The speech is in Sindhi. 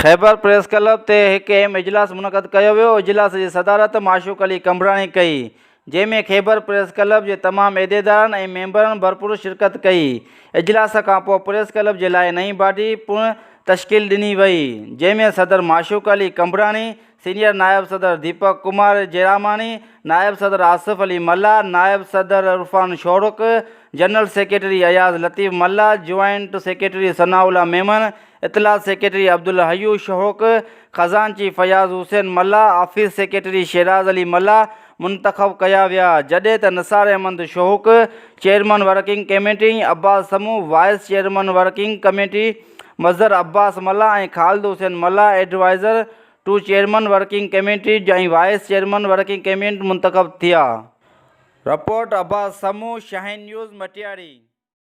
خيبر پريس ڪلب تي هڪ اهم اجلاس منعقد ڪيو ويو، اجلاس جي صدارت معشوق علي قمبراڻي ڪئي، جنهن ۾ خيبر پريس ڪلب جي تمام عهديدارن ۽ ميمبرن ڀرپور شرڪت ڪئي، اجلاس کانپوء پريس ڪلب جي لاء نئين باڊي پڻ تشڪيل ڏني وئي، جنهن ۾ صدر معشوق علي قمبراڻي، سينيئر نائب صدر ديپڪ ڪمار جيراماڻي، نائب صدر آصف علي ملاح، نائب صدر Irfan Shork, general secretary Ayaz Latif Mallah, joint secretary Sanaullah Memon, اطلاعات سيڪريٽري عبدالحيو شوق، خزانچي فياض حسين ملاح، آفيس سيڪريٽري شيراز علي ملاح منتخب ڪيا ويا، جڏهن ته Nisar Ahmed Shauq, chairman working committee, Abbas Samoon, vice chairman working committee, Mazhar Abbas Mallah ۽ Khalid Hussain Mallah adviser to chairman working committee ۽ vice chairman working committee منتخب ٿيا. Report, Abbas Samoon, Shaheen news, Matiari.